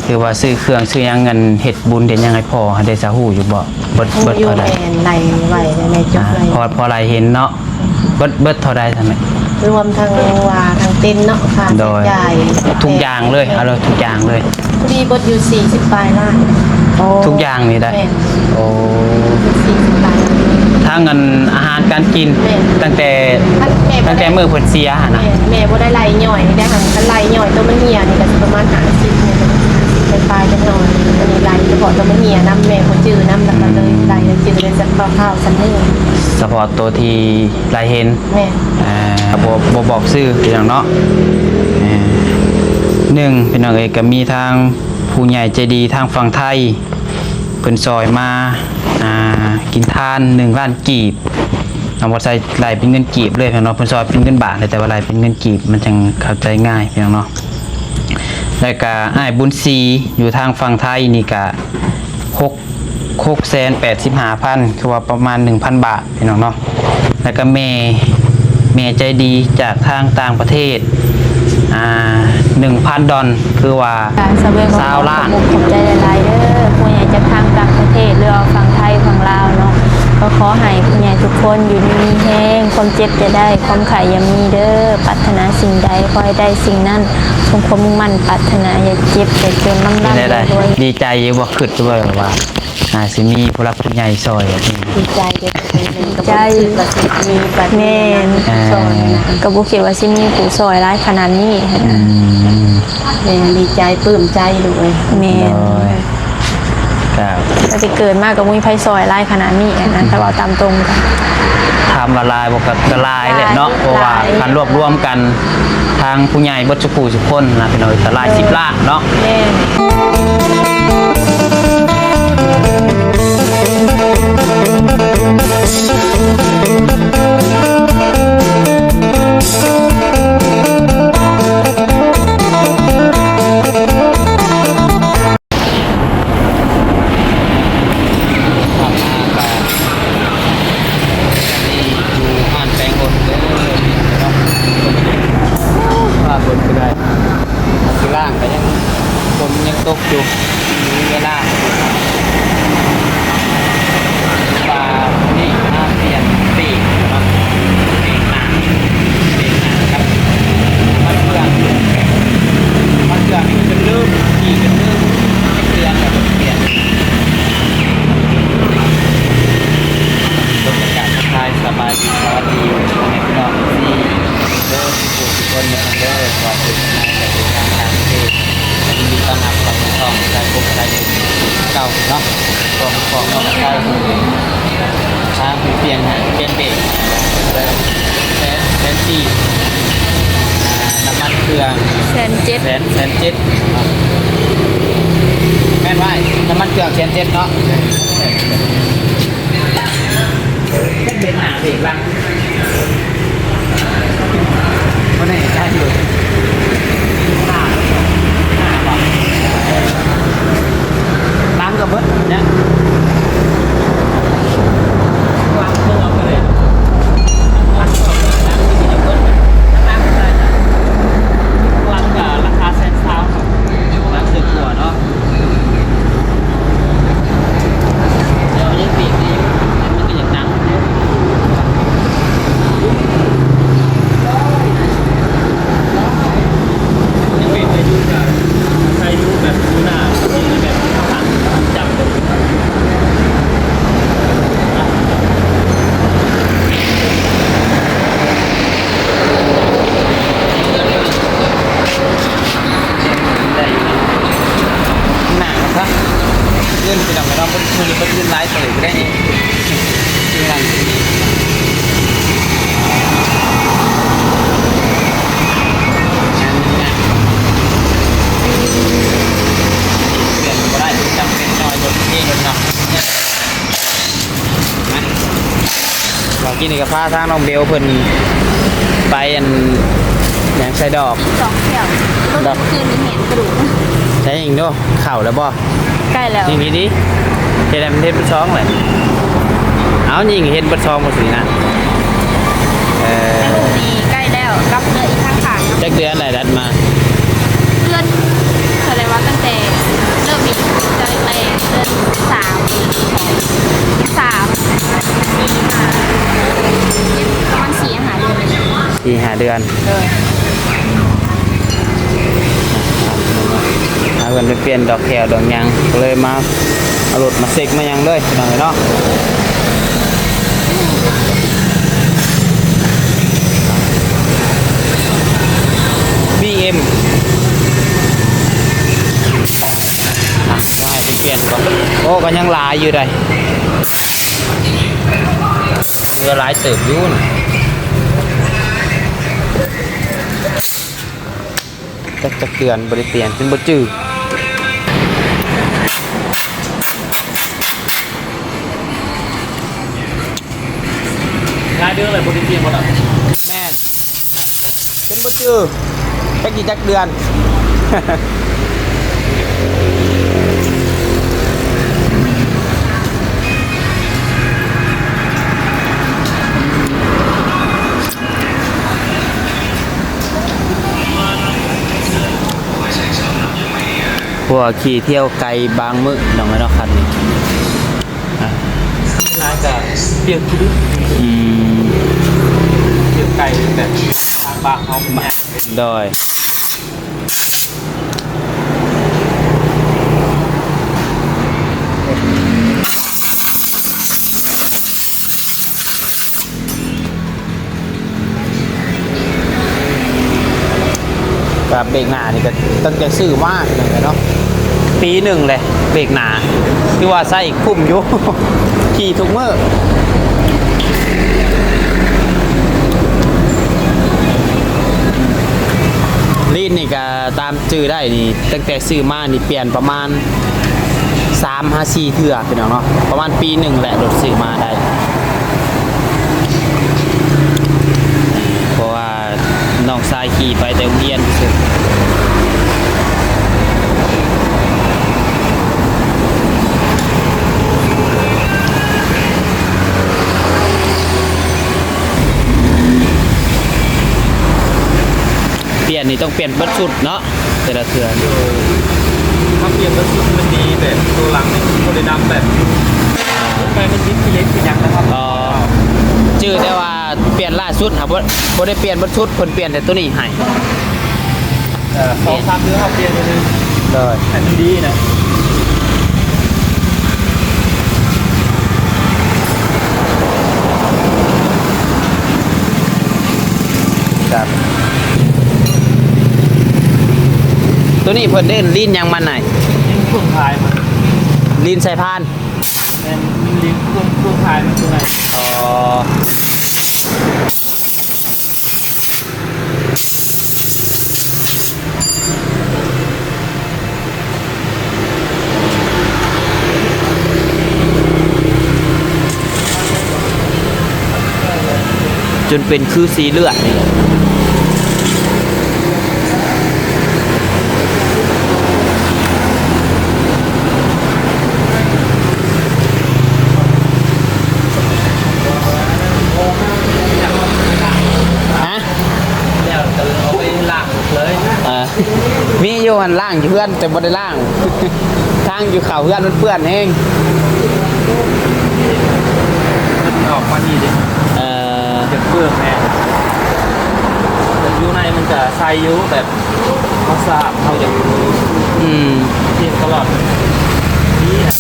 ຄືວ່າຊື້ເຄື່ອງຊື້ຫຍັງ ອັນເຮັດບຸນເຮັດຫຍັງໃຫ້ພໍ່ຫັ້ນເດ ຊະຮູ້ຢູ່ບໍ່? ເບິດ ເບິດເທົ່າໃດ? ແມ່ນໄລ່ໄວ້ແລ້ວ ແມ່ຈົດໄວ້ ອ່າ ພໍ ພໍໄລ່ເຫັນເນາະ. ເບິດ ເບິດເທົ່າໃດຊັ້ນແມ່? ລວມທັງວ່າທັງເຕັນເນາະ ຄ່າໃຊ້ຈ່າຍ ໂດຍ ທຸກຢ່າງເລີຍ ເອົາເລີຍ ທຸກຢ່າງເລີຍ ພໍດີເບິດຢູ່ສີ່ສິບປາຍລ້ານ. ໂອ້ ທຸກຢ່າງນີ້ໄດ້? ແມ່ນ ໂອ້ ສີ່ສິບປາຍລ້ານ. ທັງອັນອາຫານການກິນ ແມ່ນ ຕັ້ງແຕ່ ແມ່ບໍ່ໄດ້ ຕັ້ງແຕ່ມື້ເພິ່ນເສຍຫັ້ນນະ. ແມ່ນ ແມ່ບໍ່ໄດ້ໄລ່ຍ່ອຍນີ້ໄດ້ຫັ້ນ ຄັນໄລ່ຍ່ອຍໂຕມັນເຫ່ຍນີ້ກໍຊິປະມານຫ້າສິບນີ້ແຫຼະ ຫ້າສິບປາຍໆຈັກໜ່ອຍ. ອັນນີ້ໄລ່ສະເພາະໂຕມັນເຫ່ຍນຳ ແມ່ບໍ່ຈື່ນຳ ແລ້ວກໍເລີຍໄລ່ຈື່ໄດ້ສະເພາະຄາວໆສ່ຳນີ້ ສະເພາະໂຕທີ່ໄລ່ເຫັນ. ແມ່ນ ອ່າ ບໍ່ ບໍ່ບອກຊື່ພີ່ນ້ອງເນາະ. ເອີ ໜຶ່ງ ພີ່ນ້ອງເອີຍ ກໍມີທາງຜູ້ໃຫຍ່ໃຈດີທາງຝັ່ງໄທ ເພິ່ນຊ່ອຍມາ ອ່າ ກິນທານໜຶ່ງລ້ານກີບເນາະ ບໍ່ໃສ່ໄລ່ເປັນເງິນກີບເລີຍພີ່ນ້ອງເນາະ ເພິ່ນຊ່ອຍເປັນເງິນບາດ ແຕ່ວ່າໄລ່ເປັນເງິນກີບ ມັນຈັ່ງເຂົ້າໃຈງ່າຍພີ່ນ້ອງເນາະ. ແລ້ວກະອ້າຍບຸນສີຢູ່ທາງຝັ່ງໄທນີ້ກະ ຫົກ ຫົກແສນແປດສິບຫ້າພັນ ຄືວ່າປະມານໜຶ່ງພັນບາດພີ່ນ້ອງເນາະ. ແລ້ວກໍແມ່ ແມ່ໃຈດີຈາກທາງຕ່າງປະເທດ ອ່າ ໜຶ່ງພັນດອນ ຄືວ່າຊາວລ້ານ. ຂອບໃຈຫຼາຍໆເດີ ຜູ້ໃຫຍ່ຈາກທາງຕ່າງປະເທດ ຫຼືວ່າຝັ່ງໄທຝັ່ງລາວເນາະ. ກໍຂໍໃຫ້ຜູ້ໃຫຍ່ທຸກຄົນຢູ່ດີມີແຮງ ຄວາມເຈັບຢ່າໄດ້ ຄວາມໄຂ້ຢ່າມີເດີ. ປາດຖະໜາສິ່ງໃດ ຂໍໃຫ້ໄດ້ສິ່ງນັ້ນ ສົມຄວາມມຸ່ງໝັ້ນປາດຖະໜາ ຢ່າເຈັບຢ່າຈົນ ລ່ຳໆລວຍໆ. ດີໃຈຢູ່ບໍ່? ຄິດຢູ່ບໍ່ວ່າ ອາ ຊິມີຜູ້ຫຼັກຜູ້ໃຫຍ່ຊ່ອຍ? ດີໃຈເດ້ ດີໃຈ ແມ່ນ ອ່າ ກໍບໍ່ຄິດວ່າຊິມີຜູ້ຊ່ອຍຫຼາຍຂະໜາດນີ້. ອືມ ແມ່ນ ດີໃຈ ປຶ້ມໃຈລູກເອີຍ. ແມ່ນ ໂດຍ ກໍ ຕັ້ງແຕ່ເກີດມາກໍບໍ່ມີໃຜຊ່ອຍຫຼາຍຂະໜາດນີ້ນະ ຖ້າເວົ້າຕາມຕົງ. ຖາມວ່າຫຼາຍບໍ່? ກໍ ກໍຫຼາຍແຫຼະເນາະ ຫຼາຍ ເພາະວ່າ ຫຼາຍ ຄັນລວບລວມກັນ ທາງຜູ້ໃຫຍ່ເບິດສູ່ຜູ້ສູ່ຄົນນະ ພີ່ນ້ອງເອີຍ ກໍຫຼາຍສິບລ້ານເນາະ. ແມ່ນ ນີ້ຢູ່ຮ້ານແປງລົດເດີເນາະ ວ່າຝົນຄືໄດ້ ຄືລ້າງກໍຍັງ ຝົນຍັງຕົກຢູ່ ມີເວລາ ວ່ານີ້ມາປ່ຽນປີກເນາະ ປີກໜ້າ ປີກໜ້າກັບ ມັນເຄື່ອງ ມັນເຄື່ອງນີ້ຈົນລືມ ຂີ່ຈົນລືມ ຈັກເທື່ອແລ້ວບໍ່ໄດ້ປ່ຽນ. ຂໍກາບທັກທາຍສະບາຍດີ ສະຫວັດດີພໍ່ແມ່ພີ່ນ້ອງເອັຟຊີເດີ ທຸກຜູ້ທຸກຄົນເດີ ບໍ່ວ່າຈະຢູ່ໃນ ຫຼື ຢູ່ຕ່າງປະເທດ ຍິນດີຕ້ອນຮັບເຂົ້າສູ່ຊ່ອງສາຍກົກສາຍບຸນຄືເກົ່າເນາະ. ຂອງ ຂອງນ້ອງຊາຍ ທາງເປັນປ່ຽນໃຫ້ ປ່ຽນເບຣກ ແສນ ແສນສີ່ ອ່າ ນ້ຳມັນເຄື່ອງ ແສນເຈັດ ແສນ ແສນເຈັດ ແມ່ນວ່ານ້ຳມັນເຄື່ອງແສນເຈັດເນາະ. ເປັນໜ້າເບຣກຫຼັງ ບໍ່ແນ່ໃຈຢູ່ ຫຼັງກໍເບິດເນຍ ຫຼັງເບິ່ງເອົາກໍໄດ້ ຫຼັງກໍເບິດ ຫຼັງກໍລາຄາແສນຊາວ ຫຼັງຖືກກວ່າເນາະ. ແຕ່ວ່າຍັງປີກດີຢູ່ ແຕ່ມັນກໍຍັງໜັກຢູ່ ຍັງບີບໄດ້ຢູ່ ກໍໃສ່ຢູ່ແບບຢູ່ໜ້າ ແບບຕັ້ງຈັບເລີຍ. ໄດ້ຢູ່ນະ ໜາວຊະ ເງິນພີ່ນ້ອງເນາະ ມື້ນີ້ເພິ່ນເງິນຫຼາຍເຕີບໄດ້ນີ້ ຊື້ນັ້ນຊື້ນີ້ ງານງານ ປ່ຽນບໍ່ໄດ້ ຈຳເປັນໜ້ອຍລົດເອລົດເນາະ. ມາ ວ່າກີ້ນີ້ກໍພາທາງນ້ອງເບວເພິ່ນໄປ ອັນ ຫຍັງ ໃສ່ດອກ ສອງແຖວ ດອກ ຄືນເຫັນກະດູກ ໃສ່ອີກເນາະ ເຂົ້າແລ້ວບໍ່? ໃກ້ແລ້ວ ນີ້ດີໆ ເຮັດໃຫ້ມັນເຮັດເປັນຊ່ອງເລີຍ ເອົາ ຍິງເຮັດເປັນຊ່ອງບໍ່ຊິນະ ເອີ ກະດູກນີ້ໃກ້ແລ້ວ ກັບເຫຼືອອີກຂ້າງໆ ຈັກເດືອນແລ້ວດັດມາ? ເດືອນ ເທົ່າໃດວະ ຕັ້ງແຕ່ ເດືອນ ໂດຍ ຫາເພິ່ນໄປປ່ຽນດອກແກ້ວດອກຫຍັງ ກໍເລີຍມາເອົາລົດມາເຊັກມາຫຍັງເລີຍ ພີ່ນ້ອງເອີຍເນາະ. ບີເອັມ ອ່ະ ໃຫ້ໄປປ່ຽນກ່ອນ. ໂອ້ ກໍຍັງຫຼາຍຢູ່ໃດ໋ ເຫຼືອຫຼາຍເຕີບຢູ່ນະ. ຈັກ ຈັກເດືອນບໍ່ໄດ້ປ່ຽນ ຈົນບໍ່ຈື່. ຫຼາຍເດືອນແລ້ວບໍ່ໄດ້ປ່ຽນບໍ່ດອກ. ແມ່ນ ຈົນບໍ່ຈື່ ຈັກຊິຈັກເດືອນ. ພວກຂີ່ທ່ຽວໄກບາງມື້ ນ້ອງເອີຍເນາະ ຄັນນີ້. ອ່ະ ຫຼາຍກະປ່ຽນຄື ອືມ ທ່ຽວໄກແບບທາງບ້ານເຮົາມັນຍາກ. ໂດຍ. ກະເບກໜ້ານີ້ກະຕັ້ງແຕ່ຊື້ມາເນາະ ປີໜຶ່ງແຫຼະ ເບກໜ້າ ຖືວ່າໃຊ້ຄຸ້ມຢູ່ ຂີ່ທຸກມື້. ລີ້ນນີ້ກະຕາມຈື່ໄດ້ນີ້ ຕັ້ງແຕ່ຊື້ມານີ້ປ່ຽນປະມານ ສາມຫາສີ່ເທື່ອ ພີ່ນ້ອງເນາະ ປະມານປີໜຶ່ງແຫຼະ ລົດຊື້ມາໄດ້ ເພາະວ່ານ້ອງຊາຍຂີ່ໄປແຕ່ໂຮງຮຽນຊື່ໆ. ປ່ຽນນີ້ຕ້ອງປ່ຽນເບິດຊຸດເນາະ ແຕ່ລະເທື່ອ. ໂດຍ ຖ້າປ່ຽນເບິດຊຸດມັນດີ ແບບໂຕຫຼັງນີ້ບໍ່ໄດ້ດຳແບບ ອ່າ ໄປມັນຕິດຂີ້ເຫຼັກຕິດຫຍັງນະຄັບ. ອໍ ຈື່ແຕ່ວ່າປ່ຽນລ່າສຸດຫາ ບໍ່ ບໍ່ໄດ້ປ່ຽນເບິດຊຸດ ເພິ່ນປ່ຽນແຕ່ໂຕນີ້ໃຫ້. ເອີ ສອງສາມເດືອນເຮົາປ່ຽນເທື່ອໜຶ່ງ. ໂດຍ ໃຫ້ມັນດີນະ. ຄັບ ໂຕນີ້ເພິ່ນເອີ້ນລີ້ນຫຍັງມັນນະ? ລີ້ນຊ່ວງທ້າຍມັນ ລີ້ນສາຍພານ. ແມ່ນ ລີ້ນຊ່ວງ ຊ່ວງທ້າຍມັນໂຕນັ້ນ. ອໍ. ຈົນເປັນຄືສີເລືອດນີ້. ຮະ? ແລ້ວກໍເອົາໄປລ້າງເລີຍ. ເອີ ມີຢູ່ຫັ້ນ ລ້າງຢູ່ເຮືອນ ແຕ່ບໍ່ໄດ້ລ້າງ ທາງຢູ່ເຂົ້າເຮືອນມັນເປື້ອນແຮງ. ມັນອອກມານີ້ເດ້. ເອີ ຈະເປື້ອນແຮງ. ແຕ່ຢູ່ໃນມັນກະໃສຢູ່ ແບບເຮົາສະອາດ ເຮົາຢາກ ອືມ ເກັບຕະຫຼອດ. ນີ້ ອ່າ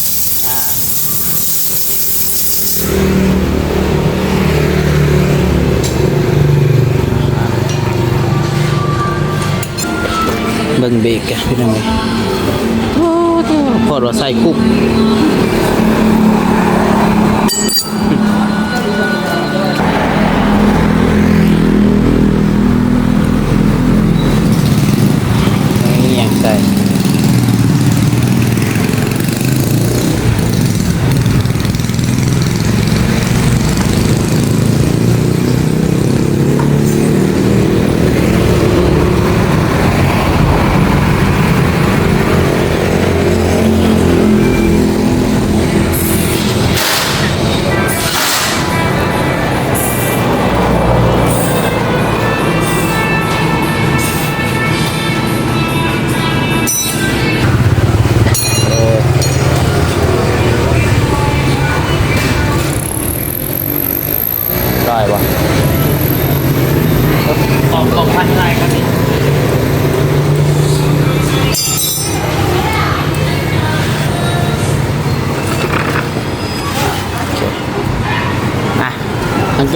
ເບິ່ງເບກກະ ພີ່ນ້ອງເອີຍ. ໂອ້ ໂທ້ ພອດວ່າໃສ່ຄຸກ ອີ່ຫຍັງໃສ່. ໂ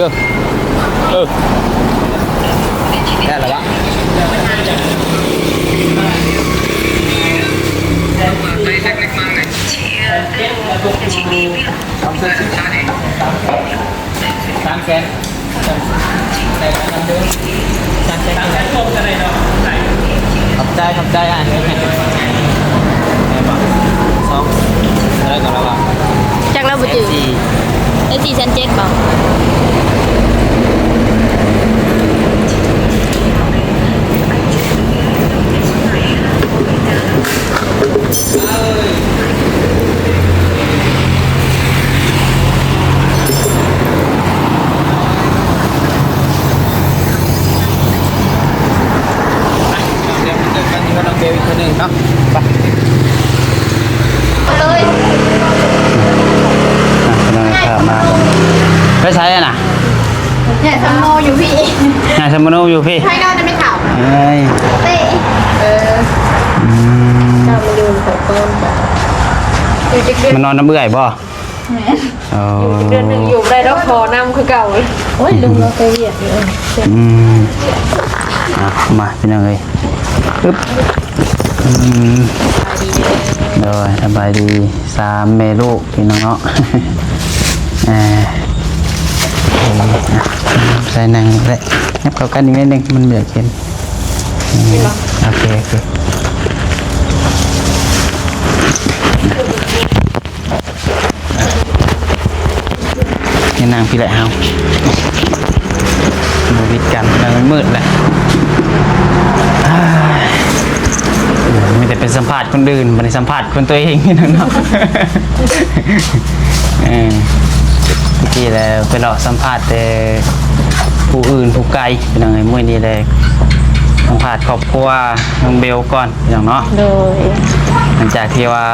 ເອີ ເອີ ໄດ້ແລ້ວວະ ສາມແສນ ຂອບໃຈ ຂອບໃຈອ້າຍ. ແມ່ນບໍ່? ສອງ ເທົ່າໃດກໍລະວ່າ ຈັກລະບໍ່ຈື່ ແສນສີ່ ໄດ້ສີ່ແສນເຈັດບໍ່? ດຽວໄປເຈີກັນຢູ່ກັບນ້ອງເບວອີກເທື່ອໜຶ່ງເນາະ ໄປ ເລີຍ ອ່ະ ໄປໃສຫັ້ນນະ? ຍາຍສຳໂນຢູ່ພີ້ ຍາຍສຳໂນຢູ່ພີ້ ໃຫ້ນອນຈະໄປຖາມ ເອີຍ ເຕະ ເອີ ອືມ ເຈົ້າມາຢູ່ຂອງເພິ່ນ ຢູ່ຈັກເດືອນ ມານອນນຳເອື້ອຍບໍ່? ແມ່ນ ໂອ້ ຢູ່ຈັກເດືອນໜຶ່ງ ຢູ່ບໍ່ໄດ້ດອກ ຂໍນຳຄືເກົ່າ. ໂອ້ຍ ລຸງລາວໄປວຽກຢູ່ ເອີ ອືມ ອ່ະ ມາ ພີ່ນ້ອງເອີຍ ປຶບ ອືມ ໂດຍ ສະບາຍດີ ສາມແມ່ລູກ ພີ່ນ້ອງເນາະ ເອີ ໃສ່ນັ່ງແຫຼະ ຫຍັບເຂົ້າກັນອີກໜ້ອຍໜຶ່ງ ມັນບໍ່ຢາກເຫັນ ເຫັນບໍ່? ໂອເຄ ໂອເຄ ໃຫ້ນັ່ງພີ້ແຫຼະເຮົາ ບໍ່ວິດກັນ ແລ້ວມັນມືດແຫຼະ ມີແຕ່ໄປສຳພາດຄົນອື່ນ ບັດນີ້ສຳພາດຄົນຕົວເອງເນາະ ເອີ ຕະກີ້ແລ້ວໄປເລາະສຳພາດແຕ່ຜູ້ອື່ນຜູ້ໄກ ພີ່ນ້ອງເອີຍ ມື້ນີ້ແຫຼະ ສຳພາດຄອບຄົວນ້ອງເບວກ່ອນ ພີ່ນ້ອງເນາະ ໂດຍ ຫຼັງຈາກທີ່ວ່າ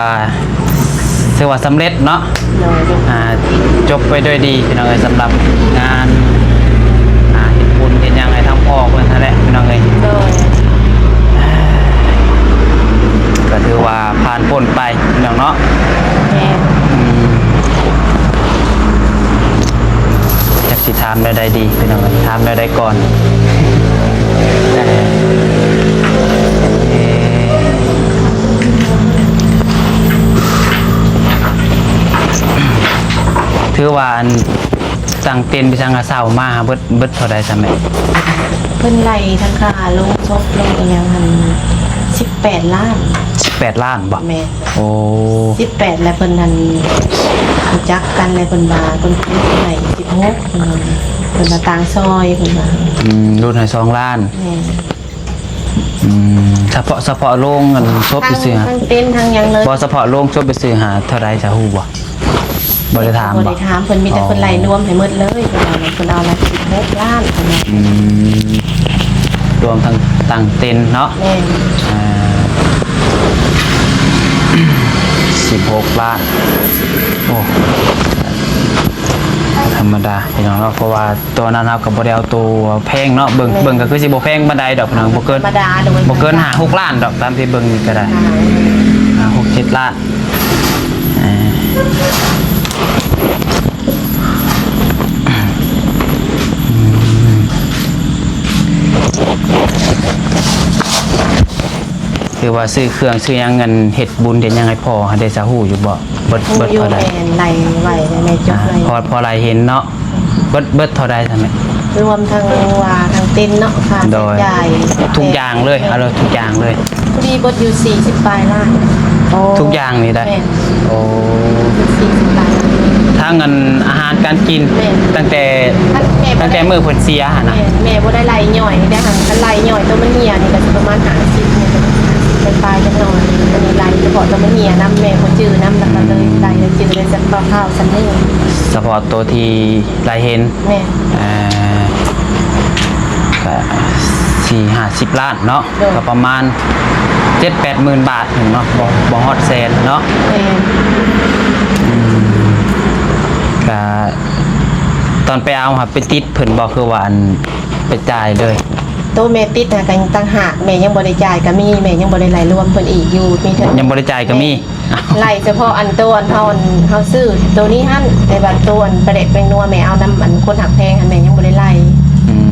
ຖືວ່າສຳເລັດເນາະ ໂດຍ ອ່າ ຈົບໄປດ້ວຍດີ ພີ່ນ້ອງເອີຍ ສຳລັບງານ ອ່າ ເຮັດບຸນເຮັດຫຍັງໃຫ້ທາງພໍ່ເພິ່ນຫັ້ນແຫຼະ ພີ່ນ້ອງເອີຍ ໂດຍ ກໍຖືວ່າຜ່ານພົ້ນໄປ ພີ່ນ້ອງເນາະ ແມ່ນ ອືມ ຊິຖາມແນວໃດດີ ພີ່ນ້ອງເອີຍ ຖາມແນວໃດກ່ອນ? ເອີ ຖືວ່າອັນ ຕັ້ງເຕັນໄປທາງກາເຊົ່າມາ ເບິດ ເບິດເທົ່າໃດຊະແມ່? ເພິ່ນໄລ່ທັງຄ່າໂລງສົບ ໂລງອີ່ຫຍັງຫັ້ນ ສິບແປດລ້ານ ສິບແປດລ້ານບໍ່? ແມ່ນ ໂອ້ ສິບແປດ ແລ້ວເພິ່ນຫັ້ນ ຮູ້ຈັກກັນ ແລ້ວເພິ່ນວ່າເພິ່ນໃຫ້ສິບຫົກ ເພິ່ນວ່າ ເພິ່ນວ່າຕ່າງຊອຍ ເພິ່ນວ່າ ອືມ ຫຼຸດໃຫ້ສອງລ້ານ ແມ່ນ ອືມ ສະເພາະ ສະເພາະໂລງອັນສົບຊື່ໆ ທັງເຕັນທັງຫຍັງເລີຍ ບໍ່ ສະເພາະໂລງສົບຊື່ໆ ຫາເທົ່າໃດຊະ ຮູ້ບໍ່? ບໍ່ໄດ້ຖາມ ບໍ່ໄດ້ຖາມ ເພິ່ນມີແຕ່ ອໍ ເພິ່ນໄລ່ລວມໃຫ້ໝົດເລີຍ ເພິ່ນວ່າເພິ່ນເອົານະ ສິບຫົກລ້ານ ເພິ່ນວ່າ ອືມ ລວມທັງຕັ້ງເຕັນເນາະ ແມ່ນ ອ່າ ສິບຫົກລ້ານ ໂອ້ ທຳມະດາ ພີ່ນ້ອງເນາະ ເພາະວ່າ ໂຕນັ້ນເຮົາກໍບໍ່ໄດ້ເອົາໂຕແພງເນາະ ເບິ່ງ ແມ່ນ ເບິ່ງກໍຄືຊິບໍ່ແພງປານໃດດອກ ບໍ່ເກີນ ທຳມະດາ ໂດຍ ບໍ່ເກີນຫ້າຫົກລ້ານດອກ ຕາມທີ່ເບິ່ງນີ້ກໍໄດ້ ຫ້າຫົກເຈັດລ້ານ ເອີ ອືມ ຖືວ່າຊື້ເຄື່ອງຊື້ຫຍັງ ອັນເຮັດບຸນເຮັດຫຍັງໃຫ້ພໍ່ ໄດ້ຊະຮູ້ຢູ່ບໍ່? ເບິດ ເບິດເທົ່າໃດ? ແມ່ນ ໄລ່ໄວ້ໃນຈົດໄວ້ ພໍ ພໍໄລ່ເຫັນເນາະ ເບິດ ເບິດເທົ່າໃດຊະແມ່? ລວມທັງວ່າທັງເຕັນເນາະ ຄ່າໃຊ້ຈ່າຍ ໂດຍ ທຸກຢ່າງເລີຍ ເອົາເລີຍ ທຸກຢ່າງເລີຍ ພໍດີເບິດຢູ່ສີ່ສິບປາຍລ້ານ ໂອ້ ທຸກຢ່າງນີ້ໄດ້ ແມ່ນ ໂອ້ ສີ່ສິບປາຍລ້ານ ທັງອັນອາຫານການກິນ ແມ່ນ ຕັ້ງແຕ່ ແມ່ບໍ່ໄດ້ ຕັ້ງແຕ່ມື້ເພິ່ນເສຍຫັ້ນນະ ແມ່ນ ແມ່ບໍ່ໄດ້ໄລ່ຍ່ອຍ ໄດ້ຫັ້ນ ຄັນໄລ່ຍ່ອຍໂຕມັນເຫ່ຍນີ້ກໍຊິປະມານຫ້າສິບນີ້ ປາຍໆຈັກໜ່ອຍ ອັນນີ້ໄລ່ສະເພາະໂຕມັນເຫ່ຍນຳ ແມ່ບໍ່ຈື່ນຳ ແລ້ວກໍເລີຍໄລ່ ແລ້ວຈື່ໄດ້ສະເພາະຂ່າວສ່ຳນີ້ ສະເພາະໂຕທີ່ໄລ່ເຫັນ ແມ່ນ ເອີ ກໍສີ່ຫ້າສິບລ້ານເນາະ ໂດຍ ກໍປະມານເຈັດແປດໝື່ນບາດເນາະ ບໍ່ ບໍ່ຮອດແສນເນາະ ແມ່ນ ອືມ ກໍຕອນໄປເອົາຫາໄປຕິດເພິ່ນບໍ່ ຄືວ່າອັນໄປຈ່າຍເລີຍ? ໂຕແມ່ຕິດຫາກໍຍັງຕ່າງຫາກ ແມ່ຍັງບໍ່ໄດ້ຈ່າຍກໍມີ ແມ່ຍັງບໍ່ໄດ້ໄລ່ລວມເພິ່ນອີກຢູ່ ມີເທື່ອ ຍັງບໍ່ໄດ້ຈ່າຍກໍມີ ແມ່ ໄລ່ສະເພາະອັນໂຕອັນເຮົາ ອັນເຮົາຊື້ໂຕນີ້ຫັ້ນ ແຕ່ວ່າໂຕອັນປາແດກແປ້ງນົວແມ່ເອົານຳອັນຄົນຮັກແພງຫັ້ນ ແມ່ຍັງບໍ່ໄດ້ໄລ່. ອືມ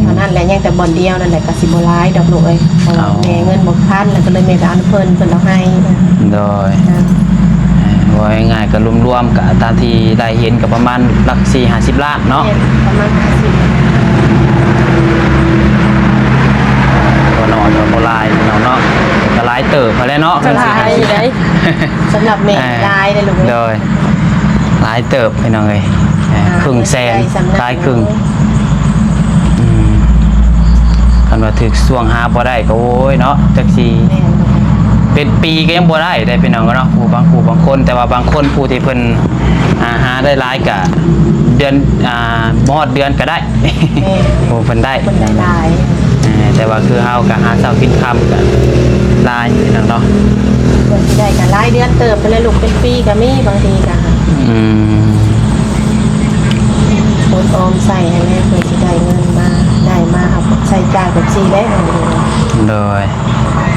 ເທົ່ານັ້ນແຫຼະ ຍັງແຕ່ບ່ອນດຽວນັ້ນແຫຼະ ກໍຊິບໍ່ຫຼາຍດອກລູກເອີຍ ເພາະວ່າ ເອົາ ແມ່ເງິນບໍ່ທັນ ແລ້ວກໍເລີຍແມ່ໄປເອົານຳເພິ່ນ ເພິ່ນເອົາໃຫ້. ໂດຍ ເອີ ເວົ້າງ່າຍໆ ກໍລວມໆ ກໍຕາມທີ່ໄດ້ເຫັນກໍປະມານຫຼັກສີ່ຫ້າສິບລ້ານເນາະ. ແມ່ນ ປະມານຫ້າສິບ ບໍ່ໜ້ອຍກໍບໍ່ຫຼາຍເນາະ ກໍຫຼາຍເຕີບຫັ້ນແຫຼະເນາະ. ກໍຫຼາຍຢູ່ໃດ໋ ສຳລັບແມ່ ເອີ ຫຼາຍເດ້ລູກເອີຍ. ໂດຍ ຫຼາຍເຕີບພີ່ນ້ອງເອີຍ ເອີ ອ່າ ເຄິ່ງແສນ ຫຼາຍເຕີບ ຫຼາຍເຄິ່ງ. ອືມ ຄັນວ່າຖືກຊ່ວງຫາບໍ່ໄດ້ກໍ ໂອ້ຍເນາະ ຈັກຊິ ແມ່ນ ເປັນປີກໍຍັງບໍ່ໄດ້ເດ້ພີ່ນ້ອງເນາະ ຜູ້ບາງຜູ້ບາງຄົນ. ແຕ່ວ່າບາງຄົນຜູ້ທີ່ເພິ່ນ ອ່າ ຫາໄດ້ຫຼາຍກະເດືອນ ອ່າ ບໍ່ຮອດເດືອນກໍໄດ້. ແມ່ນ ໂອ້ ເພິ່ນໄດ້ ເພິ່ນໄດ້ຫຼາຍ. ເອີ ແຕ່ວ່າຄືເຮົາກໍຫາເຊົ້າກິນຄ່ຳກໍຫຼາຍພີ່ນ້ອງເນາະ. ເພິ່ນຊິໄດ້ກໍຫຼາຍເດືອນເຕີບພຸ້ນແຫຼະລູກ ເປັນປີກໍມີບາງທີກໍ. ອືມ ອົດອອມໃສ່ຫັ້ນແຫຼະ ເພື່ອຊິໄດ້ເງິນມາ ໄດ້ມາເຮົາໃຊ້ຈ່າຍແບບຊີ້ແຫຼະ. ໂດຍ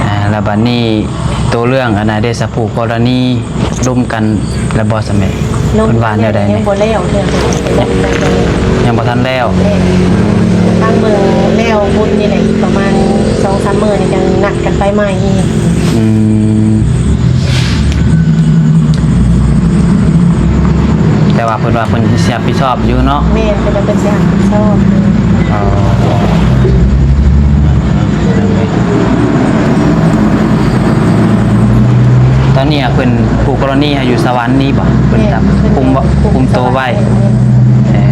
ອ່າ ແລ້ວບັດນີ້ໂຕເລື່ອງອັນນັ້ນເດ ສະ ຜູ້ກໍລະນີ ລົມກັນແລ້ວບໍ່ສະແມ່? ລົມ ເພິ່ນວ່າແນວໃດແນ່? ຍັງບໍ່ແລ້ວເທື່ອ ຍັງບໍ່ທັນແລ້ວ. ແມ່ນ ທາງເບິ່ງແລ້ວບຸນນີ້ແຫຼະ ອີກປະມານສອງສາມມື້ນີ້ຈັ່ງນັດກັນໄປໃໝ່ອີກ. ອືມ ແຕ່ວ່າເພິ່ນວ່າເພິ່ນຊິຮັບຜິດຊອບຢູ່ເນາະ? ແມ່ນ ເພິ່ນວ່າເພິ່ນຊິຮັບຜິດຊອບ. ອໍ ຕອນນີ້ເພິ່ນ ຄູ່ກໍລະນີຢູ່ສະຫວັນນີ້ບໍ່? ເພິ່ນ ແມ່ນ ຈະຄຸມບໍ່? ຄຸມໂຕໄວ້. ເອີ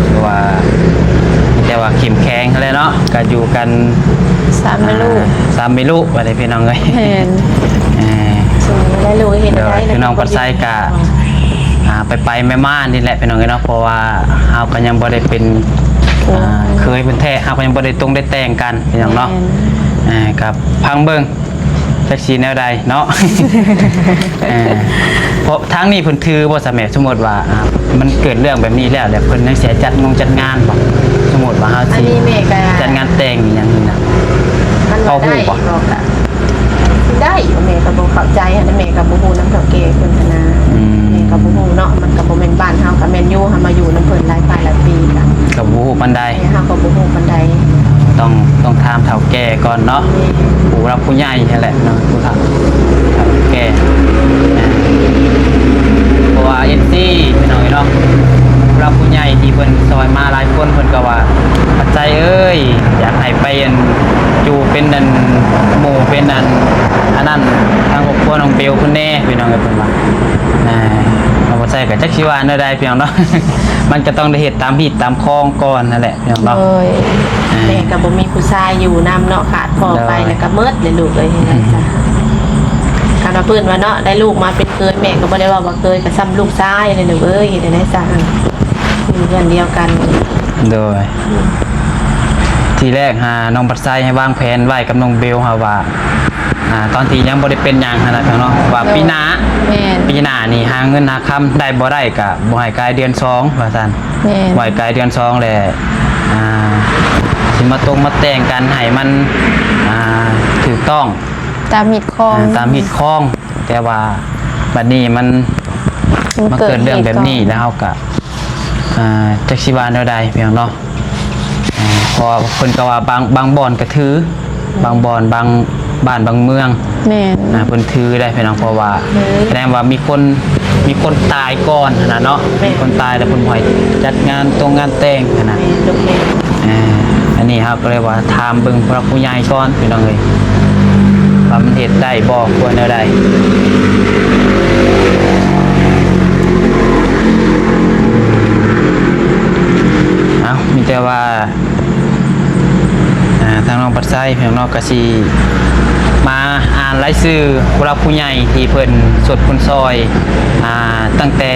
ເພາະວ່າມີແຕ່ວ່າເຂັ້ມແຂງຫັ້ນແຫຼະເນາະ ກໍຢູ່ກັນສາມແມ່ລູກ ອ່າ ສາມແມ່ລູກວ່າໄດ້ພີ່ນ້ອງເອີຍ. ແມ່ນ ເອີ ສູ້ໄດ້ລູກເຮັດໄດ້. ໂດຍ ພີ່ນ້ອງປາໄຊກໍ ອ່າ ໄປໆມາໆນີ້ແຫຼະພີ່ນ້ອງເອີຍເນາະ ເພາະວ່າເຮົາກໍຍັງບໍ່ໄດ້ເປັນ ໂອ້ ອ່າ ເຄີຍເພິ່ນແທ້ ເຮົາກໍຍັງບໍ່ໄດ້ຕົງໄດ້ແຕ່ງກັນພີ່ນ້ອງເນາະ. ແມ່ນ ເອີ ກໍຟັງເບິ່ງ ຈັກຊິແນວໃດເນາະ. ເອີ ເພາະທາງນີ້ເພິ່ນຖືບໍ່ສະແມ່? ສົມມຸດວ່າ ອ່າ ມັນເກີດເລື່ອງແບບນີ້ແລ້ວ ແລ້ວເພິ່ນຍັງຊິຈັດງົງຈັດງານບໍ່? ສົມມຸດວ່າເຮົາຊິ ອັນນີ້ແມ່ກໍ ຈັດງານແຕ່ງອີ່ຫຍັງນີ້ນະ ມັນ ພໍຮູ້ບໍ່? ໄດ້ບໍ່? ກໍຊິໄດ້ ແມ່ກໍບໍ່ເຂົ້າໃຈຫັ້ນນະ ແມ່ກໍບໍ່ຮູ້ນຳເຖົ້າແກ່ເພິ່ນຫັ້ນນະ. ອືມ ແມ່ກໍບໍ່ຮູ້ເນາະ ມັນກໍບໍ່ແມ່ນບ້ານເຮົາ ກໍແມ່ນຢູ່ ເຮົາມາຢູ່ນຳເພິ່ນຫຼາຍປາຍຫຼາຍປີ ກໍ ກໍບໍ່ຮູ້ປານໃດ. ແມ່ເຮົາກໍບໍ່ຮູ້ປານໃດ ຕ້ອງ ຕ້ອງຖາມເຖົ້າແກ່ກ່ອນເນາະ. ແມ່ນ ຜູ້ຫຼັກຜູ້ໃຫຍ່ຫັ້ນແຫຼະເນາະ ຜູ້ເຖົ້າ ເຖົ້າແກ່ ເພາະວ່າເອັຟຊີພີ່ນ້ອງເນາະ ຜູ້ຫຼັກຜູ້ໃຫຍ່ທີ່ເພິ່ນຊ່ອຍມາຫຼາຍຄົນ ເພິ່ນກໍວ່າ ປາໄຊເອີຍ ຢາກໃຫ້ໄປ ອັນ ຢູ່ເປັນ ອັນ ໝູ່ ເປັນ ອັນ ອັນນັ້ນ ທາງຄອບຄົວນ້ອງເບວເພິ່ນແດ່ ພີ່ນ້ອງເອີຍ ເພິ່ນວ່າ. ອ່າ ນ້ອງປາໄຊກໍຈັກຊິວ່າແນວໃດພີ່ນ້ອງເນາະ ມັນກໍຕ້ອງໄດ້ເຮັດຕາມຮີດຕາມຄອງກ່ອນຫັ້ນແຫຼະ. ພີ່ນ້ອງເນາະ ໂດຍ ອ່າ ແມ່ກໍບໍ່ມີຜູ້ຊາຍຢູ່ນຳເນາະ ຂາດພໍ່ໄປ ໂດຍ ແລ້ວກໍໝົດເລີຍລູກເອີຍ. ເຮັດໄດ້ຊະ ຄັນວ່າເພິ່ນວ່າເນາະ ໄດ້ລູກມາເປັນເຂີຍ ແມ່ກໍບໍ່ໄດ້ເວົ້າວ່າເຂີຍ ກໍສ່ຳລູກຊາຍເລີຍລູກເອີຍ. ເຮັດໄດ້ຊະ ຢູ່ເຮືອນດຽວກັນ. ໂດຍ ທີແລກຫານ້ອງປາໄຊໃຫ້ວາງແຜນໄວ້ກັບນ້ອງເບວ ຫາວ່າ ອ່າ ຕອນທີ່ຍັງບໍ່ໄດ້ເປັນຫຍັງຫັ້ນນະເນາະ ວ່າ ໂດຍ ປີໜ້າ ແມ່ນ ປີໜ້ານີ້ຫາເງິນຫາຄຳໄດ້ບໍ່ໄດ້ ກະບໍ່ໃຫ້ກາຍເດືອນສອງ ວ່າຊັ້ນ. ແມ່ນ ບໍ່ໃຫ້ກາຍເດືອນສອງແລ້ວ ອ່າ ຊິມາຕົງມາແຕ່ງກັນໃຫ້ມັນ ອ່າ ຖືກຕ້ອງຕາມຮີດຄອງ ອ່າ ຕາມຮີດຄອງ. ແຕ່ວ່າບັດນີ້ມັນ ມັນ ມາເກີດເລື່ອງແບບນີ້ ເຫດການ ແລ້ວເຮົາກະ ອ່າ ຈັກຊິວ່າແນວໃດ ພີ່ນ້ອງເນາະ. ເພາະວ່າເພິ່ນກໍວ່າບາງ ບາງບ່ອນກໍຖື ບາງບ່ອນ ບາງບ້ານ ບາງເມືອງ ແມ່ນ ອ່າ ເພິ່ນຖືໄດ໋ພີ່ນ້ອງ ເພາະວ່າ ເອີ ສະແດງວ່າມີຄົນ ມີຄົນຕາຍກ່ອນຫັ້ນນະເນາະ. ແມ່ນ ມີຄົນຕາຍແລ້ວເພິ່ນບໍ່ໃຫ້ຈັດງານຕົງງານແຕ່ງຫັ້ນນະ. ແມ່ນ ແມ່ນ ອ່າ ອັນນີ້ເຮົາກໍເລີຍວ່າຖາມເບິ່ງຜູ້ຫຼັກຜູ້ໃຫຍ່ກ່ອນ ພີ່ນ້ອງເອີຍ ວ່າມັນເຮັດໄດ້ບໍ່ ຄວນແນວໃດ. ເອົ້າ ມີແຕ່ວ່າ ອ່າ ທາງນ້ອງປາໄຊພີ່ນ້ອງເນາະ ກໍຊິມາອ່ານລາຍຊື່ຜູ້ຫຼັກຜູ້ໃຫຍ່ທີ່ເພິ່ນຊົດເພິ່ນຊ່ອຍ ອ່າ ຕັ້ງແຕ່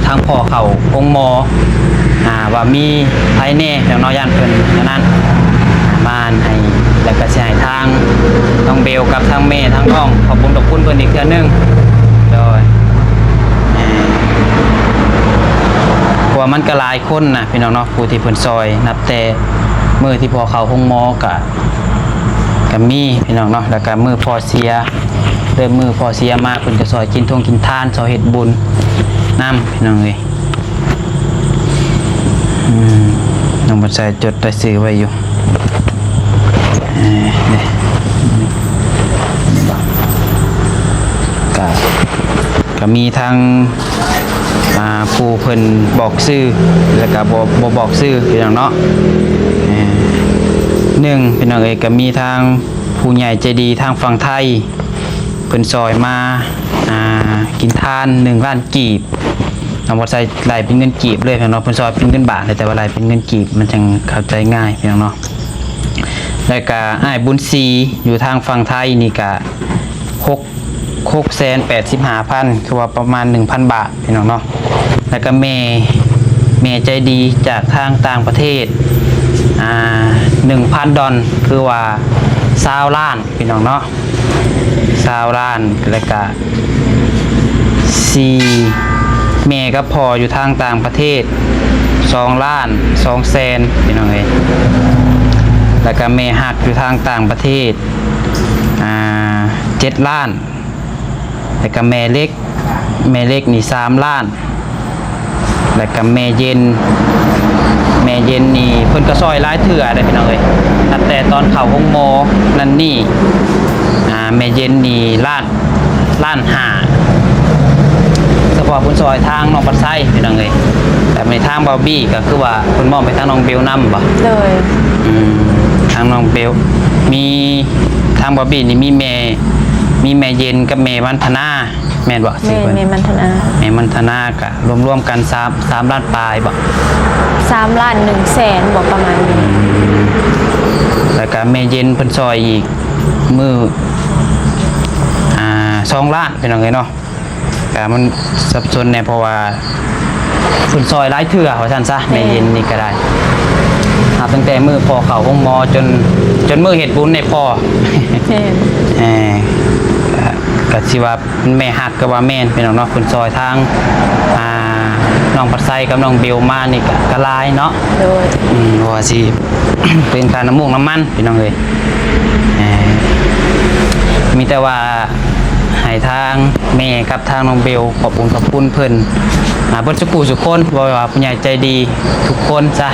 ທາງພໍ່ເຂົ້າໂຮງໝໍ ອ່າ ວ່າມີໃຜແດ່ພີ່ນ້ອງເນາະ ຢ້ານເພິ່ນອັນນັ້ນ ມາອ່ານໃຫ້ ແລ້ວກໍຊິໃຫ້ທາງນ້ອງເບວກັບທາງແມ່ທາງນ້ອງຂອບບຸນຂອບຄຸນເພິ່ນອີກເທື່ອໜຶ່ງ. ໂດຍ ອ່າ ວ່າມັນກໍຫຼາຍຄົນນະພີ່ນ້ອງເນາະ ຜູ້ທີ່ເພິ່ນຊ່ອຍ ນັບແຕ່ມື້ທີ່ພໍ່ເຂົ້າໂຮງໝໍກໍ ກໍມີພີ່ນ້ອງເນາະ ແລ້ວກໍມື້ພໍ່ເສຍ ເລີ່ມມື້ພໍ່ເສຍມາ ເພິ່ນກໍຊ່ອຍກິນທົ່ງກິນທານ ຊ່ອຍເຮັດບຸນນຳພີ່ນ້ອງເອີຍ. ອືມ ນ້ອງບັນໄຊຈົດລາຍຊື່ໄວ້ຢູ່ ເອີ ນີ້ ກະ ກະມີທັງ ອ່າ ຜູ້ເພິ່ນບອກຊື່ ແລ້ວກະບໍ່ ບໍ່ບອກຊື່ພີ່ນ້ອງເນາະ. ເອີ ໜຶ່ງ ພີ່ນ້ອງເອີຍ ກະມີທາງຜູ້ໃຫຍ່ໃຈດີທາງຝັ່ງໄທ ເພິ່ນຊ່ອຍມາ ອ່າ ກິນທານ ໜຶ່ງລ້ານກີບ. ນ້ອງບໍ່ໃສ່ໄລ່ເປັນເງິນກີບເລີຍເນາະ ເພິ່ນຊ່ອຍເປັນເງິນບາດ ແຕ່ວ່າໄລ່ເປັນເງິນກີບ ມັນຈັ່ງເຂົ້າໃຈງ່າຍພີ່ນ້ອງເນາະ. ແລ້ວກະອ້າຍບຸນສີຢູ່ທາງຝັ່ງໄທນີ້ກະ ຫົກ ຫົກແສນແປດສິບຫ້າພັນ ຄືວ່າປະມານ ໜຶ່ງພັນບາດ ພີ່ນ້ອງເນາະ. ແລ້ວກະແມ່ ແມ່ໃຈດີຈາກທາງຕ່າງປະເທດ ອ່າ ໜຶ່ງພັນດອນ ຄືວ່າ ຊາວລ້ານ ພີ່ນ້ອງເນາະ ຊາວລ້ານ. ແລ້ວກະ ສີ່ ແມ່ກັບພໍ່ຢູ່ທາງຕ່າງປະເທດ ສອງລ້ານສອງແສນ ພີ່ນ້ອງເອີຍ. ແລ້ວກະແມ່ຮັກຢູ່ທາງຕ່າງປະເທດ ອ່າ ເຈັດລ້ານ. ແລ້ວກະແມ່ເລັກ ແມ່ເລັກນີ້ ສາມລ້ານ. ແລ້ວກະແມ່ເຢັນ ແມ່ເຢັນນີ້ ເພິ່ນກໍຊ່ອຍຫຼາຍເທື່ອເດ້ ພີ່ນ້ອງເອີຍ ນັບແຕ່ຕອນເຂົ້າໂຮງໝໍນັ້ນນີ້ ອ່າ ແມ່ເຢັນນີ້ ລ້ານ ລ້ານຫ້າ ສະເພາະເພິ່ນຊ່ອຍທາງນ້ອງບັດໄຊ ພີ່ນ້ອງເອີຍ. ແລ້ວໃນທາງບ່າວບີກໍຄືວ່າເພິ່ນມອບໃຫ້ທາງນ້ອງເບວນຳບໍ? ໂດຍ ອືມ ທາງນ້ອງເບວ ມີ ທາງບ່າວບີນີ້ມີແມ່ ມີແມ່ເຢັນກັບແມ່ວັນທະນາ ແມ່ນບໍ່? ແມ່ນ ຊື່ເພິ່ນ ແມ່ມັນທະນາ ແມ່ມັນທະນາ ກະລວມໆກັນ ສາມ ສາມລ້ານປາຍບໍ? ສາມລ້ານໜຶ່ງແສນບໍ ປະມານນີ້. ແລ້ວກະແມ່ເຢັນເພິ່ນຊ່ອຍອີກມື້ ອ່າ ສອງລ້ານ ພີ່ນ້ອງເອີຍເນາະ. ກະມັນສັບສົນແດ່ ເພາະວ່າເພິ່ນຊ່ອຍຫຼາຍເທື່ອວ່າຊັ້ນຊະ ແມ່ນ ແມ່ເຢັນນີ້ກໍໄດ້ ນັບຕັ້ງແຕ່ມື້ພໍ່ເຂົ້າໂຮງໝໍຈົນ ຈົນມື້ເຮັດບຸນໃຫ້ພໍ່. ແມ່ນ ເອີ ກະ ກະຊິວ່າ ແມ່ຮັກກໍວ່າແມ່ນ ພີ່ນ້ອງເນາະ ເພິ່ນຊ່ອຍທາງ ອ່າ ນ້ອງພັດໄຊກັບນ້ອງເບວມານີ້ກໍ ກໍຫຼາຍເນາະ. ໂດຍ ອືມ ບໍ່ວ່າຊິເປັນຄ່ານ້ຳມູກນ້ຳມັນ ພີ່ນ້ອງເອີຍ ເອີ ມີແຕ່ວ່າໃຫ້ທາງແມ່ກັບທາງນ້ອງເບວຂອບບຸນຂອບຄຸນເພິ່ນ ອ່າ ເບິດສູ່ຜູ້ສູ່ຄົນ ບໍ່ວ່າຜູ້ໃຫຍ່ໃຈດີທຸກຄົນຊະ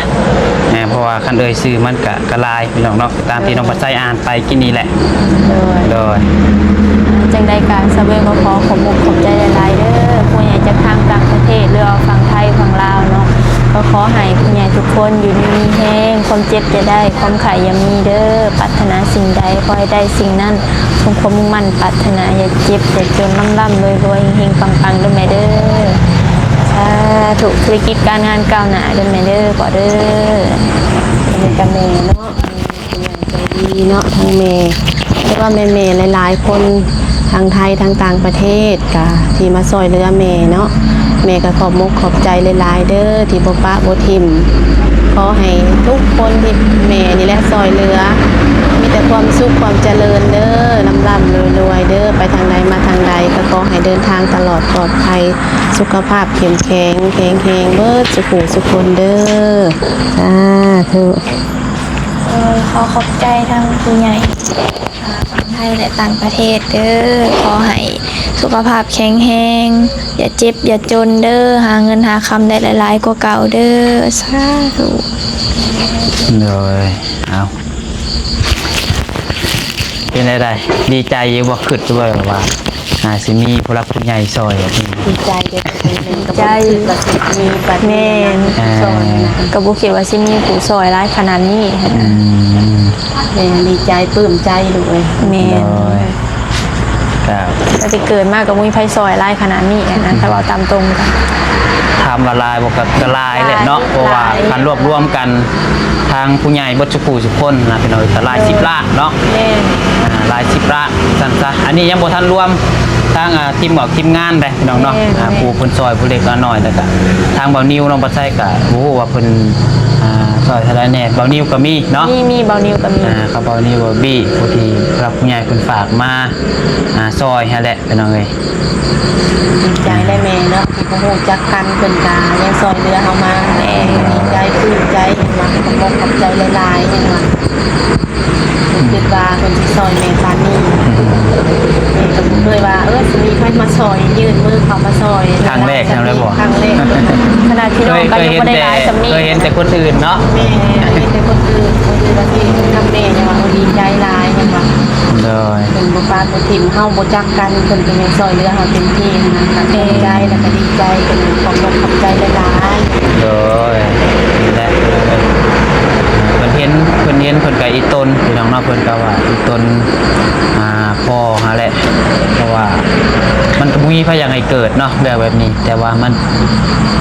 ເອີ ເພາະວ່າຄັນເອີ່ຍຊື່ມັນກະ ກະຫຼາຍ ພີ່ນ້ອງເນາະ ຕາມທີ່ນ້ອງພັດໄຊອ່ານໄປກີ້ນີ້ແຫຼະ. ໂດຍ ໂດຍ ຈັ່ງໃດກະຊາວເບວກໍຂໍຂອບມຸກຂອບໃຈຫຼາຍໆເດີ ຜູ້ໃຫຍ່ຈາກທາງຕ່າງປະເທດ ຫຼືວ່າຝັ່ງໄທຝັ່ງລາວເນາະ ກໍຂໍໃຫ້ຜູ້ໃຫຍ່ທຸກຄົນຢູ່ດີມີແຮງ ຄວາມເຈັບຢ່າໄດ້ ຄວາມໄຂ້ຢ່າມີເດີ ປາດຖະໜາສິ່ງໃດຂໍໃຫ້ໄດ້ສິ່ງນັ້ນ ສົມຄວາມມຸ່ງໝັ້ນປາດຖະໜາ ຢ່າເຈັບຢ່າຈົນ ລ່ຳໆລວຍໆ ເຮັງໆປັງໆເດີແມ່ເດີ ສາທຸ ທຸລະກິດການງານກ້າວໜ້າເດີແມ່ເດີ ພໍ່ເດີ. ອັນນີ້ກະແມ່ເນາະ ຜູ້ໃຫຍ່ໃຈດີເນາະ ທັງແມ່ ແຕ່ວ່າແມ່ໆຫຼາຍໆຄົນ ທັງໄທທັງຕ່າງປະເທດກະທີ່ມາຊ່ອຍເຫຼືອແມ່ເນາະ ແມ່ກະຂອບມຸກຂອບໃຈຫຼາຍໆເດີ ທີ່ບໍ່ປະບໍ່ຖິ້ມ ຂໍໃຫ້ທຸກຄົນທີ່ແມ່ນີ້ແຫຼະຊ່ອຍເຫຼືອ ມີແຕ່ຄວາມສຸກຄວາມຈະເລີນເດີ ລ່ຳໆລວຍໆເດີ ໄປທາງໃດມາທາງໃດກະຂໍໃຫ້ເດີນທາງຕະຫຼອດປອດໄພ ສຸຂະພາບເຂັ້ມແຂງ ແຂງແຮງເບິດສູ່ຜູ້ສູ່ຄົນເດີ ສາທຸ. ເອີ ຂໍຂອບໃຈທາງຜູ້ໃຫຍ່ ອ່າ ທັງໄທ ແລະ ຕ່າງປະເທດເດີ ຂໍໃຫ້ສຸຂະພາບແຂງແຮງ ຢ່າເຈັບຢ່າຈົນເດີ ຫາເງິນຫາຄຳໄດ້ຫຼາຍໆກວ່າເກົ່າເດີ ສາທຸ. ໂດຍ ເອົາ ເປັນໃດ ດີໃຈຢູ່ບໍ່? ຄິດຢູ່ບໍ່ວ່າ ອາ ຊິມີຜູ້ຫຼັກຜູ້ໃຫຍ່ຊ່ອຍແບບນີ້? ດີໃຈເດ້ ດີໃຈ ມີປາຕິຫານ ແມ່ນ ຊ່ອຍນະ ກໍບໍ່ຄິດວ່າຊິມີຜູ້ຊ່ອຍຫຼາຍຂະໜາດນີ້. ອືມ ແມ່ນ ດີໃຈ ປຶ້ມໃຈລູກເອີຍ. ແມ່ນ ໂດຍ ກໍ ຕັ້ງແຕ່ເກີດມາກໍບໍ່ມີໃຜຊ່ອຍຫຼາຍຂະໜາດນີ້ນະ ຖ້າເວົ້າຕາມຕົງກໍ ຖາມວ່າຫຼາຍບໍ່ ກໍ ກໍຫຼາຍແຫຼະເນາະ ຫຼາຍ ເພາະວ່າ ຫຼາຍ ຄັນລວບລວມກັນ ທາງຜູ້ໃຫຍ່ເບິດສູ່ຜູ້ສູ່ຄົນນະ ພີ່ນ້ອງ ກໍຫຼາຍສິບລ້ານເນາະ. ແມ່ນ ອ່າ ຫຼາຍສິບລ້ານຊັ້ນຊະ. ອັນນີ້ຍັງບໍ່ທັນລວມທາງ ອ່າ ທີມອອກທີມງານເດ້ພີ່ນ້ອງເນາະ. ແມ່ນ ອ່າ ແມ່ນ ຜູ້ເພິ່ນຊ່ອຍຜູ້ເລັກລະນ້ອຍ ແລ້ວກະທາງບ່າວນິວ ນ້ອງປາໄຊກະບໍ່ຮູ້ວ່າເພິ່ນ ອ່າ ຊ່ອຍເທົ່າໃດແດ່. ບ່າວນິວກະມີເນາະ. ມີ ມີ ບ່າວນິວກະມີ. ອ່າ ກັບບ່າວນິວ ບ່າວບີ ຜູ້ທີ່ຜູ້ຫຼັກຜູ້ໃຫຍ່ເພິ່ນຝາກມາ ອ່າ ຊ່ອຍຫັ້ນແຫຼະ ພີ່ນ້ອງເອີຍ. ດີໃຈໄດ໋ແມ່ເນາະ ທີ່ບໍ່ຮູ້ຈັກກັນ ເພິ່ນກະຍັງຊ່ອຍເຫຼືອເຮົາມາ. ແມ່ນ ດີໃຈ ປຶ້ມໃຈ ເຫັນວ່າ ຂອບອົກຂອບໃຈຫຼາຍໆ ເຫັນວ່າ ເພິ່ນຄິດວ່າເພິ່ນຊິຊ່ອຍແມ່ປານນີ້. ແມ່ກະບໍ່ເຄີຍວ່າ ເອີ ຊິມີໃຜມາຊ່ອຍ ຍື່ນມືເຂົ້າມາຊ່ອຍ ຄັ້ງແລກ ຄັ້ງແລກບໍ່? ຄັ້ງແລກ. ຂະໜາດພີ່ນ້ອງກະຍັງບໍ່ໄດ້ຫຼາຍສ່ຳນີ້. ເຄີຍເຫັນແຕ່ຄົນອື່ນເນາະ. ແມ່ນ ເຫັນແຕ່ຄົນອື່ນ ຄົນອື່ນວ່າຊິນຳແມ່ ແຕ່ວ່າເຮົາດີໃຈຫຼາຍ ເຫັນວ່າ ໂດຍ ເພິ່ນບໍ່ປະບໍ່ຖິ້ມເຮົາ ບໍ່ຈັກກັນ ເພິ່ນກະຍັງຊ່ອຍເຫຼືອເຮົາເຕັມທີ່ຫັ້ນນະ. ກະຂອບໃຈ ແລ້ວກະດີໃຈ ເປັນຂອບອົກຂອບໃຈຫຼາຍໆ. ໂດຍ ນີ້ແຫຼະ ເພິ່ນເຫັນ ເພິ່ນເຫັນ ເພິ່ນກະອີ່ຕົນ ພີ່ນ້ອງເນາະ. ເພິ່ນກະວ່າອີ່ຕົນ ອ່າ ພໍ່ຫັ້ນແຫຼະ ເພາະວ່າມັນກະບໍ່ມີໃຜຢາກໃຫ້ເກີດເນາະ ເລື່ອງແບບນີ້ ແຕ່ວ່າມັນ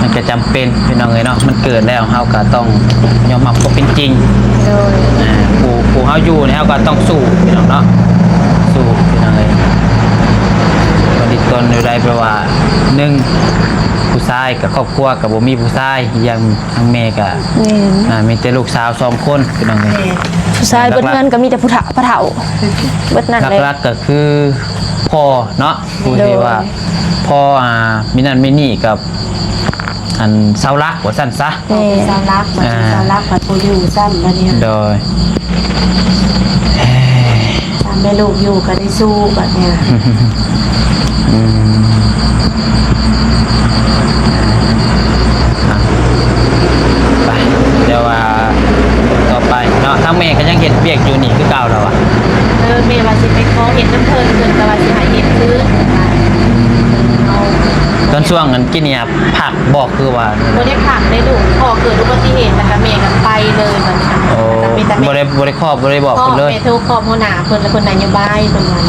ມັນກະຈຳເປັນ ພີ່ນ້ອງເອີຍເນາະ. ມັນເກີດແລ້ວ ເຮົາກະຕ້ອງຍອມຮັບຄວາມເປັນຈິງ. ໂດຍ ອ່າ ຜູ້ ຜູ້ເຮົາຢູ່ນີ້ ເຮົາກະຕ້ອງສູ້ ພີ່ນ້ອງເນາະ ສູ້ ພີ່ນ້ອງເອີຍ. ກະດີຕົນຢູ່ໄດ້ ແປວ່າ ໜຶ່ງ ຜູ້ຊາຍກະ ຄອບຄົວກະບໍ່ມີຜູ້ຊາຍ ອີກຢ່າງທາງແມ່ກະ ແມ່ນ ອ່າ ມີແຕ່ລູກສາວສອງຄົນ ພີ່ນ້ອງເອີຍ. ແມ່ນ ຜູ້ຊາຍເບິດເຮືອນກະມີແຕ່ຜູ້ເຖົ້າ ພໍ່ເຖົ້າເບິດນັ້ນແຫຼະ. ຫຼັກໆກະຄືພໍ່ເນາະ ຜູ້ທີ່ວ່າ ໂດຍ ພໍ່ ອ່າ ມີນັ້ນມີນີ້ກັບ ອັນເສົາຫຼັກວ່າຊັ້ນຊະ. ແມ່ນ ເສົາຫຼັກ ບັດນີ້ ອ່າ ເສົາຫຼັກບັດບໍ່ຢູ່ຊ້ຳບັດນີ້. ໂດຍ ຕາມແມ່ລູກຢູ່ກະໄດ້ສູ້ບັດນີ້. ອືມ ອ່ະ ໄປ ແຕ່ວ່າຕໍ່ໄປເນາະ ທາງແມ່ກະຍັງເຮັດວຽກຢູ່ນີ້ຄືເກົ່າລະຫວາ? ເອີ ແມ່ວ່າຊິໄປຂໍເຮັດນຳເພິ່ນ ເພິ່ນກະວ່າຊິໃຫ້ເຮັດຄືນ. ຕອນຊ່ວງອັນກິນນີ້ ພັກບໍ່ ຄືວ່າ ບໍ່ໄດ້ພັກເດ້ລູກ. ພໍ່ເກີດອຸບັດຕິເຫດ ແລ້ວກະແມ່ກະໄປເລີຍບັດນີ້. ໂອ້ ແລ້ວກະມີແຕ່ແມ່ ບໍ່ໄດ້ ບໍ່ໄດ້ຄອບ ບໍ່ໄດ້ບອກເພິ່ນເລີຍ. ພໍ່ແມ່ໂທຄອບຫົວໜ້າເພິ່ນ ແລ້ວເພິ່ນນະໂຍບາຍເພິ່ນວ່າ. ອໍ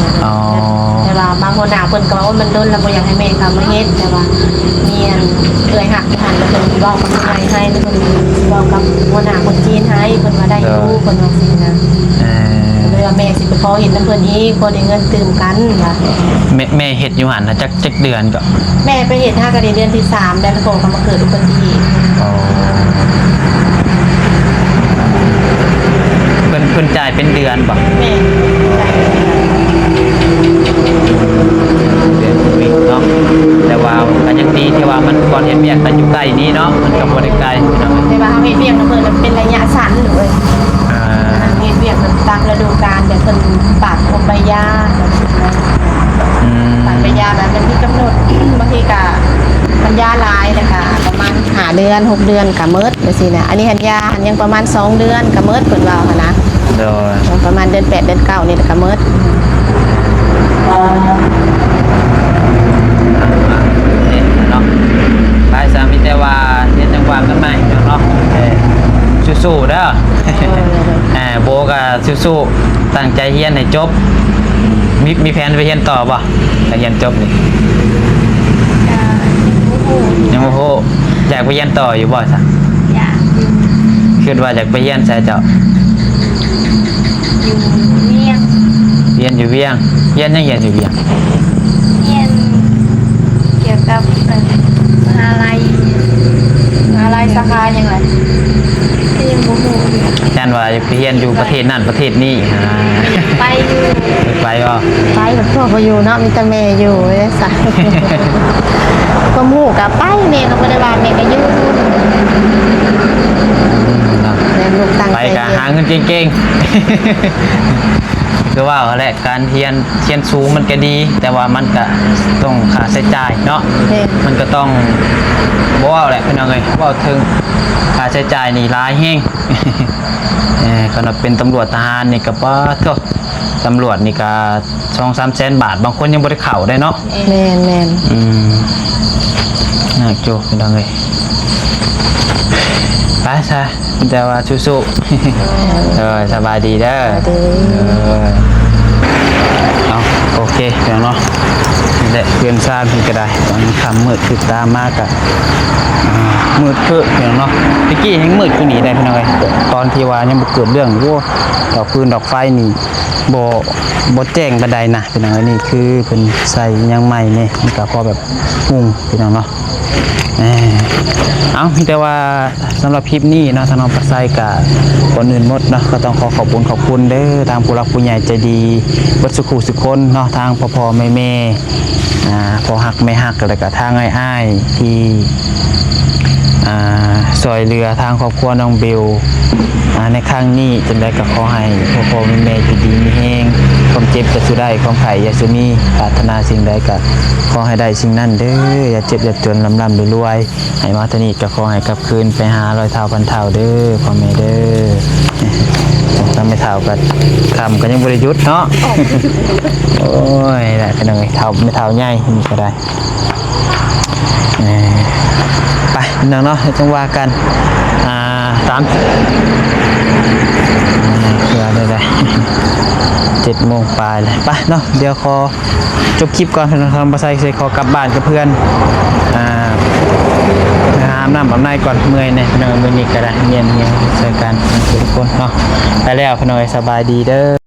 ແຕ່ວ່າບາງຫົວໜ້າເພິ່ນກະວ່າ ໂອ້ຍ ມັນດົນແລ້ວ ບໍ່ຢາກໃຫ້ແມ່ເຂົ້າມາເຮັດ ແຕ່ວ່າມີອັນເອື້ອຍຮັກຢູ່ຫັ້ນ ແລ້ວເພິ່ນເວົ້າກັບຜູ້ໃຫຍ່ໃຫ້ ແລ້ວເພິ່ນເວົ້າກັບຫົວໜ້າຄົນຈີນໃຫ້ ເພິ່ນວ່າໄດ້ຢູ່ ເພິ່ນວ່າຊີ້ນະ. ເອີ ກະເລີຍວ່າແມ່ຊິໄປຂໍເຮັດນຳເພິ່ນອີກ ພໍໄດ້ເງິນຕື່ມກັນວ່າ. ແມ່ ແມ່ເຮັດຢູ່ຫັ້ນນະ ຈັກ ຈັກເດືອນເກາະ? ແມ່ໄປເຮັດຫາກະໄດ້ເດືອນທີສາມ ແລ້ວພໍ່ກະມາເກີດອຸບັດຕິເຫດ. ອໍ ເພິ່ນ ເພິ່ນຈ່າຍເປັນເດືອນບໍ່? ແມ່ນ ຈ່າຍເປັນເດືອນ ເດືອນເປັນເວກເນາະ. ແຕ່ວ່າກະຍັງດີທີ່ວ່າມັນ ບ່ອນເຮັດວຽກກະຢູ່ໃກ້ນີ້ເນາະ ມັນກະບໍ່ໄດ້ໄກ. ແຕ່ວ່າເຮົາເຮັດວຽກນຳເພິ່ນເປັນໄລຍະສັ້ນເລີຍ. ອ່າ ເຮັດວຽກແບບຕາມລະດູການ ແບບເພິ່ນປາກອົບໃບຢາ ອືມ ປາກໃບຢາແບບມັນມີກຳນົດ ບາງທີກະມັນຢາຫຼາຍ ແລ້ວກະປະມານຫ້າເດືອນ ຫົກເດືອນກະໝົດ ຈັ່ງຊີ້ນະ. ອັນນີ້ຫັ້ນຢາຫັ້ນຍັງປະມານສອງເດືອນກະໝົດ ເພິ່ນເວົ້າຫັ້ນນະ. ໂດຍ ປະມານເດືອນແປດ ເດືອນເກົ້ານີ້ລະກະໝົດ. ເນາະ ໄປຊະ ມີແຕ່ວ່າເຮັດຫຍັງວ່າກັນໃໝ່ເນາະ. ເອີ ສູ້ໆເດີ. ໂດຍ ໂດຍ ໂດຍ ອ່າ ໂບກະສູ້ໆ ຕັ້ງໃຈຮຽນໃຫ້ຈົບ. ມີ ມີແຜນໄປຮຽນຕໍ່ບໍ່ ຖ້າຮຽນຈົບນີ້? ກະຍັງບໍ່ຮູ້ ຍັງບໍ່ຮູ້. ຢາກໄປຮຽນຕໍ່ຢູ່ບໍ່ຊະ? ຢາກຢູ່. ຄິດວ່າຢາກໄປຮຽນໃສເຈົ້າ? ຢູ່ວຽງ. ຮຽນຢູ່ວຽງ. ຮຽນຫຍັງ ຮຽນຢູ່ວຽງ? ຮຽນກ່ຽວກັບ ເອີ ມະຫາໄລ. ມະຫາໄລສາຂາຫຍັງລະ? ກະຍັງບໍ່ຮູ້. ຢ້ານວ່າໄປຮຽນຢູ່ປະເທດນັ້ນປະເທດນີ້. ອ່າ ໄປຢູ່. ໄປບໍ່? ໄປແຕ່ພໍ່ບໍ່ຢູ່ເນາະ ມີແຕ່ແມ່ຢູ່ເດ້ຊະ. ຄວາມຮູ້ກະໄປ ແມ່ກະບໍ່ໄດ້ວ່າ ແມ່ກະຢູ່. ອືມ ເນາະ ແມ່ລູກຕັ້ງໃຈ ໄປກະຫາເງິນເກັ່ງໆ. ຄືວ່າຫັ້ນແຫຼະ ການຮຽນ ຮຽນສູງມັນກະດີ ແຕ່ວ່າມັນກະຕ້ອງຄ່າໃຊ້ຈ່າຍເນາະ. ແມ່ນ. ມັນກະຕ້ອງ ບໍ່ເວົ້າແຫຼະພີ່ນ້ອງເອີຍ ເວົ້າເຖິງຄ່າໃຊ້ຈ່າຍນີ້ຫຼາຍແຮງ. ເອີ ຄັນວ່າເປັນຕຳຫຼວດທະຫານນີ້ກະ ປາດໂທ້ ຕຳຫຼວດນີ້ກະສອງສາມແສນບາດ ບາງຄົນຍັງບໍ່ໄດ້ເຂົ້າໄດ້ເນາະ. ແມ່ນ ແມ່ນ. ອືມ ຍາກຢູ່ພີ່ນ້ອງເອີຍ. ໄປຊະ ແຕ່ວ່າສູ້ໆ. ເອີ ສະບາຍດີເດີ. ສະບາຍດີ. ເອີ. ເອົາ ໂອເຄ ພີ່ນ້ອງເນາະ ນີ້ແຫຼະເຮືອນຊານເພິ່ນກໍໄດ້ ຕອນຄ່ຳມືດຄືຕາມາກໍ ອ່າ ມືດເຄີ ພີ່ນ້ອງເນາະ ແຕ່ກີ້ແຮ່ງມືດກວ່ານີ້ໄດ໋ ພີ່ນ້ອງເອີຍ ຕອນທີ່ວ່າຍັງບໍ່ເກີດເລື່ອງ ໂອ້ ດອກຟືນດອກໄຟນີ້ ບໍ່ ບໍ່ແຈ້ງປານໃດນະ ພີ່ນ້ອງເອີຍ ນີ້ຄືເພິ່ນໃສ່ຫຍັງໃໝ່ແດ່ ມັນກໍພໍແບບຮຸ່ງ ພີ່ນ້ອງເນາະ ເອີ ເອົາ ມີແຕ່ວ່າສຳລັບຄລິບນີ້ເນາະ ທາງນ້ອງປາໄຊກໍ ກ່ອນອື່ນໝົດເນາະ ກໍຕ້ອງຂໍຂອບບຸນຂອບຄຸນເດີ ທາງຜູ້ຫຼັກຜູ້ໃຫຍ່ໃຈດີເບິດສູ່ຄູ່ສູ່ຄົນເນາະ ທາງພໍ່ໆແມ່ໆ ອ່າ ພໍ່ຮັກແມ່ຮັກ ແລ້ວກໍທາງອ້າຍໆທີ່ ອ່າ ຊ່ວຍເຫຼືອທາງຄອບຄົວນ້ອງເບວ ອ່າ ໃນຄັ້ງນີ້ ຈັ່ງໃດກໍຂໍໃຫ້ພໍ່ໆແມ່ໆຢູ່ດີມີແຮງ ຄວາມເຈັບຢ່າສູ່ໄດ້ ຄວາມໄຂ້ຢ່າສູ່ມີ ປາດຖະໜາສິ່ງໃດກໍຂໍໃຫ້ໄດ້ສິ່ງນັ້ນເດີ ຢ່າເຈັບຢ່າຈົນ ລ່ຳໆລວຍໆ ໃຫ້ມາເທື່ອນີ້ກໍຂໍໃຫ້ກັບຄືນໄປຫາຮ້ອຍເທົ່າພັນເທົ່າເດີພໍ່ແມ່ເດີ. ທາງແມ່ເຖົ້າກໍຄ່ຳກໍຍັງບໍ່ໄດ້ຢຸດເນາະ ໂອ້ຍ ໄດ້ພີ່ນ້ອງເອີຍ ເຖົ້າ ແມ່ເຖົ້າໃຫຍ່ນີ້ກໍໄດ້ ເອີ ໄປພີ່ນ້ອງເນາະ ຈັ່ງວ່າກັນ ອ່າ ຕາມ ອ່າ ຄືວ່າໄດ້ ເຈັດໂມງປາຍແລ້ວ ໄປເນາະ ດຽວຂໍ ຈົບຄລິບກ່ອນ ທາງບ່າວໄຊຊິຂໍກັບບ້ານກັບເພື່ອນ ອ່າ ໄປຫາອາບນ້ຳອາບໃນກ່ອນ ເມື່ອຍແດ່ພີ່ນ້ອງ ມື້ນີ້ກໍໄດ້ ວຽນວຽນໃສ່ກັນ ທຸກຄົນເນາະ ໄປແລ້ວພີ່ນ້ອງເອີຍ ສະບາຍດີເດີ.